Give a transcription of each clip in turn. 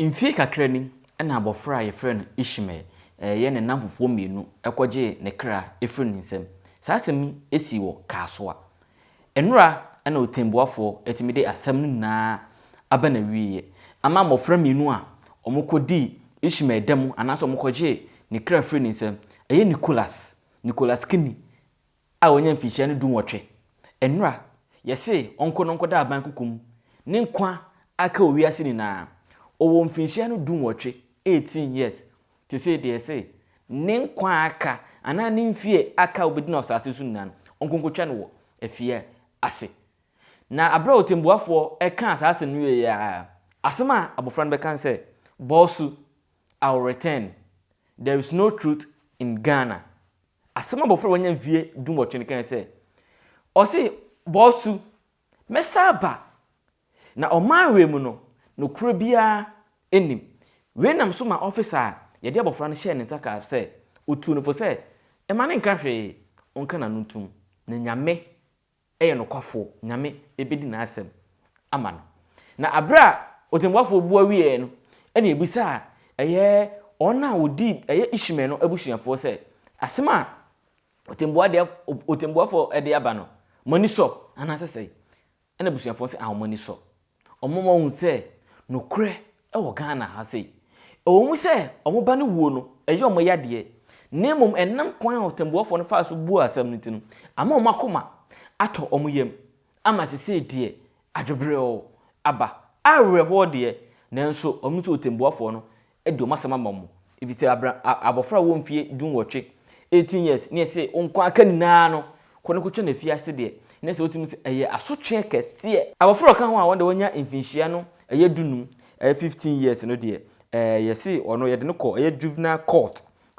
Mfie kakra ni na abɔfra a wɔfrɛ no Ishmael yɛ ne nnamfofoɔ mmienu kɔgyee ne kra firii ne nsam. Saa asɛm yi sii wɔ Kasoa. Nnora na ɔtɛmmuafoɔ tumi de asɛm no nyinaa aba n'awieeɛ ama mmɔfra mmienu a wɔkɔdii Ishmael da mu anaasɛ wɔkɔgyee ne kra firii ne nsam. Ɛyɛ Nicholas, Nicholas Kinney a wanya mfinhyia no 18. Nnora, yɛse ɔnkɔ na ɔnkɔda aban kuku mu. Ne nkwa aka wɔ wiase nyinaa. Ɔwɔ mfinhyia no 18, 18 years. Te sɛ deɛ yɛse ne nkwa aka anaa ne mfie aka a ɔbɛdi no asase so nyinaa no, ɔnkɔ nkɔtwa no wɔ afie ase. Na aberɛ a ɔtɛmbuafoɔ kaa saa asɛm no wieeɛ a, asɛm a abɔfra no bɛka ne sɛ, "Bɔsu, I will return. There is no truth in Ghana." Asɛm a abɔfra a wanya mfie 18 no kae sɛ, ɔse, "Bɔsu, mɛsa aba. Na ɔman wei mu no, nokorɛ biara nnim." Wei nam so ma officer a yɛde abɔfra no hyɛɛ ne nsa kaa sɛ, ɔtuu no fo sɛ, ɛma ne nka hwee, ɔnka n'ano ntom. Na Nyame yɛ nokwafoɔ, Nyame bɛdi n'asɛm ama no. Na aberɛ a ɔtɛmmuafoɔ bua wieɛ no, ɛna ebisaa ɛyɛ wɔn a wɔdi ɛyɛ Ishmael no abusuafoɔ sɛ, asɛm a ɔtɛmmuafoɔ de aba no, mo ani sɔ anaasɛ sɛe? Ɛna abusuafoɔ sɛ, ah, wɔn ani sɔ. Wɔn ma wɔn sɛ nokorɛ wɔ Ghana ha sei. Ɛwɔ mu sɛ wɔn ba no wuo no, ɛyɛ wɔn yadeɛ. Na mmom ɛnam kwan a ɔtɛmmuafoɔ no faa so bua asɛm no ti no, ama wɔn akoma atɔ wɔn yam ama sesei deɛ adweberɛw aba. Awerɛhoɔ deɛ, nanso wɔn nso ɔtɛmmuafoɔ no de wɔn asɛm ama wɔn. Ɛfiri sɛ abɔfra a wɔwɔ mfie 18, 18 years, ne yɛsɛ nkwa aka nyinaa no, kɔ no kɔtwa no afiase deɛ, ne sɛ wotumi sɛ ɛyɛ asotwe kɛseɛ. Abɔfra a ɔka ho a wɔn de wɔnya mfinhyia no ɛyɛ 15, ɛyɛ 15 years no deɛ, yɛse ɔno yɛde no kɔ ɛyɛ juvenile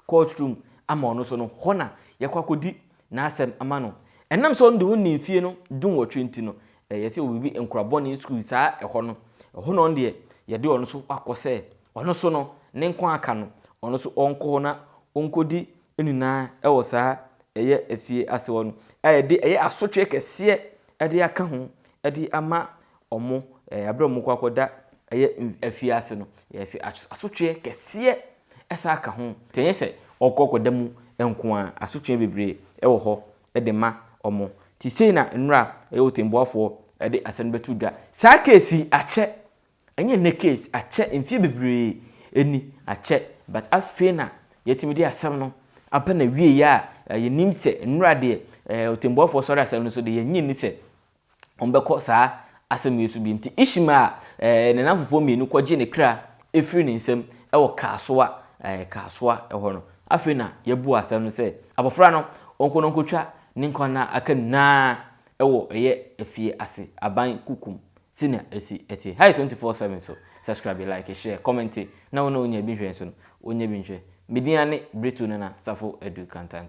courtroom ama ɔno so no, hɔ na yɛkɔ akɔdi n'asɛm ama no. Ɛnam sɛ ɔno de wɔnni mfie no 18 nti no, yɛsɛ wɔ biribi nkorabɔne school saa ɛhɔ no, ɛhɔ na ɔno deɛ yɛde ɔno so akɔ sɛ ɔno so no ne nkwa aka no, ɔno so ɔnkɔ hɔ na ɔnkɔdi nyinaa ɛwɔ saa ɛyɛ afie ase hɔ no, a yɛde ɛyɛ asotwe kɛseɛ ɛde aka ho ɛde ama ɔmo abere a ɔmo kɔ akɔda ɛyɛ afie ase no, yɛsɛ asotwe kɛseɛ ɛsa aka ho. Nti ɛnyɛ sɛ ɔkɔ akɔda mu nko a, asotwe bebree ɛwɔ hɔ ɛde ma ɔmo. Nti sei na nnora ɛyɛ ɔtɛmbuafoɔ ɛde asɛm bɛto dwa. Saa case yi akyɛ, ɛnyɛ nnɛ case, akyɛ mfie bebree ɛni akyɛ, but afei na yɛtumi de asɛm no aba na wie yɛ a yɛnim sɛ nnora deɛ ɔtɛmbuafoɔ sɔre asɛm no so deɛ, yɛnyi ni sɛ wɔbɛkɔ saa asɛm yi so bi. Nti Ishmael a ne nnamfofoɔ mmienu kɔgye ne kra efiri ne nsam ɛwɔ Kasoa ɛhɔ no, afei na yɛbu asɛm no sɛ abɔfra no ɔnkɔ no nkɔtwa ne nkwa na aka nyinaa ɛwɔ ɛyɛ efie ase aban kukum sɛnea esi ɛte ha. Yɛ 24/7 so subscribe, like, share, comment na wɔn a wonya bi nhwɛ nso no wonya bi nhwɛ. Medin ne Bretu Nana Safo Adu Kantanka.